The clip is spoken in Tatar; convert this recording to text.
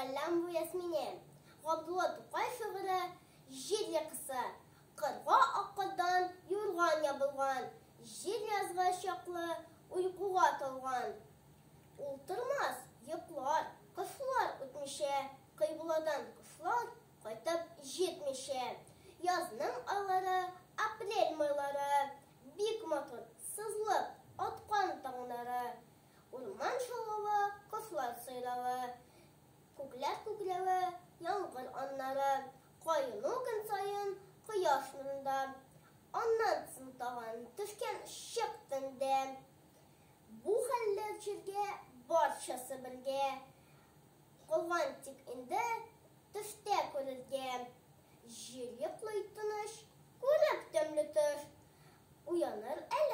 Галләмова Ясминә. Габдулла Тукай шигыре Җир йокысы. Кырга аккадан юрган ябылган, Җир язгы чаклы уйкуга талган. Ул тормас, йоклар, кышлар үтмичә, Кыйбладан кошлар кайтып җитмичә. Язның айлары, апрель майлары, Бик матур, сызылып аткан таңнары. Урман шаулавы, кошлар сайравы, Күкләр күкрәве, яңгыр аннары. Коену көн саен кояш нурында. Аннан соң тагын төшкән чык төндә. Бу хәлләр җиргә барчасы бергә. Калган тик инде төштә күрергә. Җир йоклый тыныч, күреп тәмле төш. Уяныр әле.